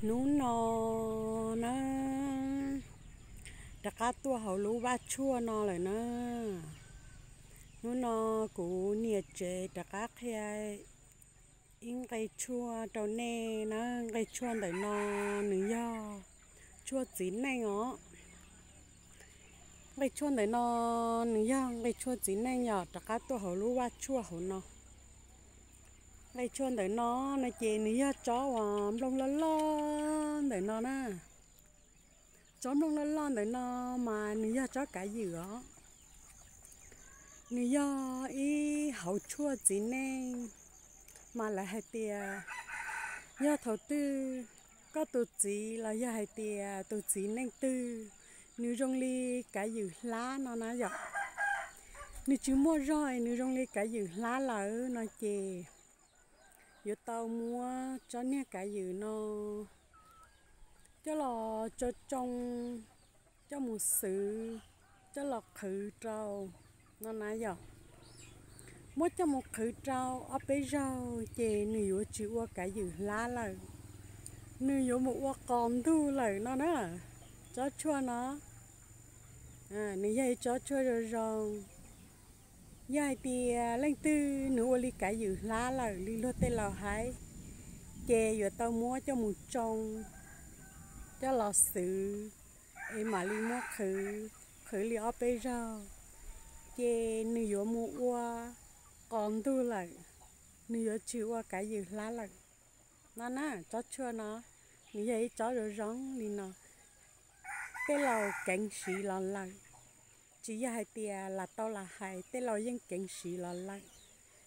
Hnub no na, rov qab tuaj hauv lub vaj tshuaj no lawm na. Hnub no kuv niam tsev rov qab qhia ib nqe tshuaj rau nej na. Nqe tshuaj ntawm no nws yog tshuaj txiv neej os. Nqe tshuaj ntawm no nws yog nqe tshuaj txiv neej yom, rov qab tuaj hauv lub vaj tshuaj hauv no. Nqe tshuaj ntawm no no ces nws yog tsob uas nplooj loj loj ntawm no na. Tsob nplooj loj loj ntawm no mas nws yog tsob kav ywm os. Nws yog ib hauv tshuaj txiv neej, mas lawv hais tias yog thaum twg koj tus txiv los yog hais tias tus txiv neej twg, nws zoo li kav ywm hlab no na yom. Nws tsis muaj zog, nws zoo li kav ywm hlab lawm no ces yuav tau muab tsob niag kav ywm no coj los tsoo tsoo, coj mus xwv, coj los qhwv rau no na yom. Muab coj mus qhwv rau ob peb zaug ces nws yuav tsis ua kav ywm hlab lawm, nws yuav mus ua qos ntug lawm no na. Tsob tshuaj no nws yog ib tsob tshuaj zoo zoo. Yog hais tias leej twg nws ua li kav ywm hlab lawm li luag tej laus hais, ces yuav tau muab coj mus tsoo, coj los xwv, es mam li muab qhwv, qhwv li ob peb zaug, ces nws yuav mus ua qos ntug lawm, nws yuav tsis ua kav ywm hlab lawm no na. Tsob tshuaj no nws yog ib tsob zoo zoo li no, tej laus keev siv los lawm. Tsis yog hais tias lam tau lam hais, tej laus yeej keev siv los lawm,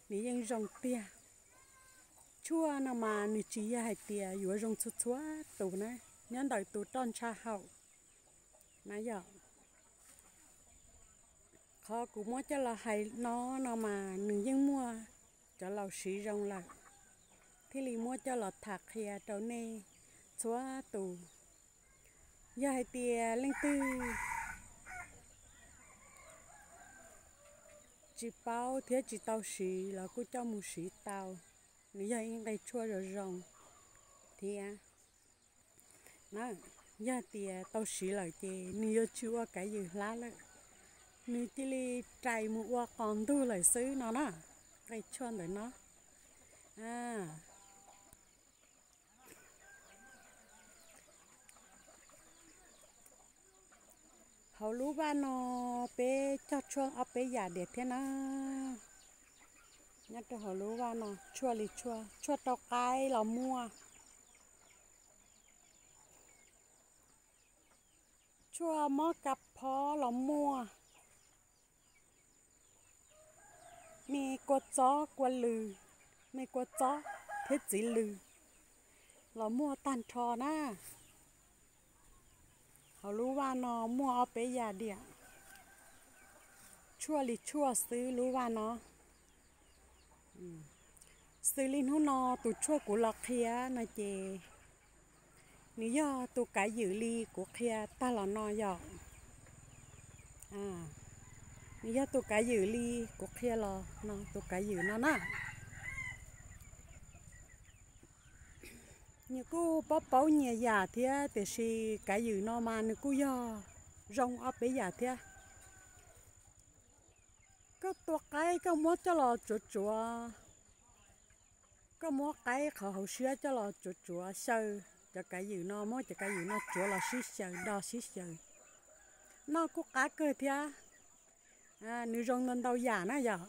nws yeej zoo tiag. Tshuaj no mas nws tsis yog hais tias yuav zoo txhua txhua tus na, nyob ntawm tus roj ntsha haum na yom. Qhov kuv muab coj los hais no no mas nws yeej muaj cov laus siv zoo lawm, thiaj li muab coj los tham qhia rau nej txhua tus. Yog hais tias leej twg tsis paub thiab tsis tau siv los kuj coj mus siv tau, nws yog ib nqe tshuaj zoo zoo thiab. Yog tias tau siv lawm ces nws yuav tsis ua kav ywm hlab lawm, nws cia li rais mus ua qos ntug lawm xwb no na. Nqe tshuaj ntawm no. Hauv lub vaj no peb cog tshuaj ob peb yam diam thiab na. Nyob rau hauv lub vaj no tshuaj li tshuaj, tshuaj rau qaib los muaj, tshuaj mob ka phob los muaj, me kua txob kua lws, me kua txob thiab txiv lws los muaj tag nrho na. Hauv lub vaj no muaj ob peb yam diam, tshuaj li tshuaj xwb lub vaj no. Xws li hnub no tus tshuaj kuv los qhia no ces nws yog tus kav ywm li kuv qhia tag los no yom. Nws yog tus kav ywm li kuv qhia los no, tus kav ywm no na. Nws kuj paub paub nyias yam thiab, tiam sis kav ywm no mas nws kuj yog zoo ob peb yam thiab. Koj tua qaib koj muab coj los tsuav tsuav, koj muab qaib qhov hauv siab coj los tsuav tsuav xyaw, cov kav ywm no muab cov kav ywm no tsuav los sib xyaw, do sib xyaw, noj kuj qab kawg thiab. Nws zoo ntau ntau yam na yom.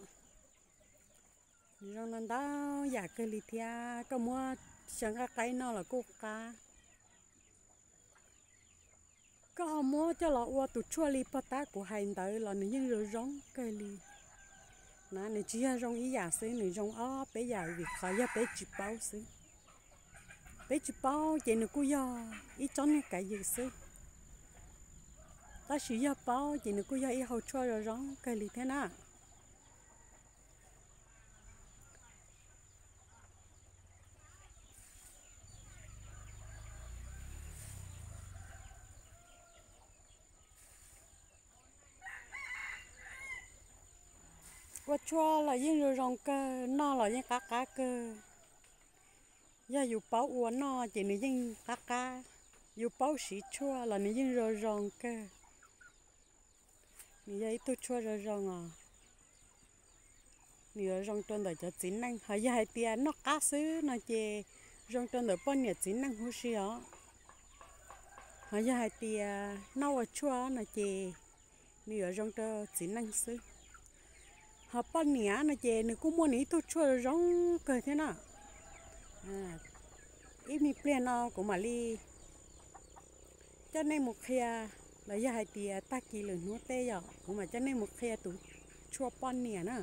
Nws zoo ntau ntau yam kawg li thiab, koj muab xyaw nqaij qaib noj los kuj qab. Koj ho muab coj los ua tus tshuaj li pog tab kuv hais ntawd los nws yeej zoo zoo kawg li na. Nws tsis yog zoo ib yam xwb, nws zoo ob peb yam vim qhov yog peb tsis paub xwb. Peb tsis paub ces nws kuj yog ib tsob niag kav ywm xwb, tab sis yog paub ces nws kuj yog ib hau tshuaj zoo zoo kawg li thiab na. Ua tshuaj los yeej zoo zoo kawg, noj los yeej qab qab kawg. Yog yus paub ua noj ces nws yeej qab qab, yus paub siv tshuaj los nws yeej zoo zoo kawg. Nws yog ib tug tshuaj zoo zoo os. Nws yuav zoo rau ntawm cov txiv neej, ho yog hais tias noj qab xwb no ces zoo rau ntawm poj niam txiv neej huv si os. Ho yog hais tias noj ua tshuaj no ces nws yuav zoo rau txiv neej xwb. Ho poj niam no ces nws kuj muaj nws ib tug tshuaj zoo kawg thiab na. Ib me pliag no kuv mam li coj nej mus qhia, los yog hais tias tag kis lwm hnub tej yom, kuv mam coj nej mus qhia tus tshuaj poj niam na.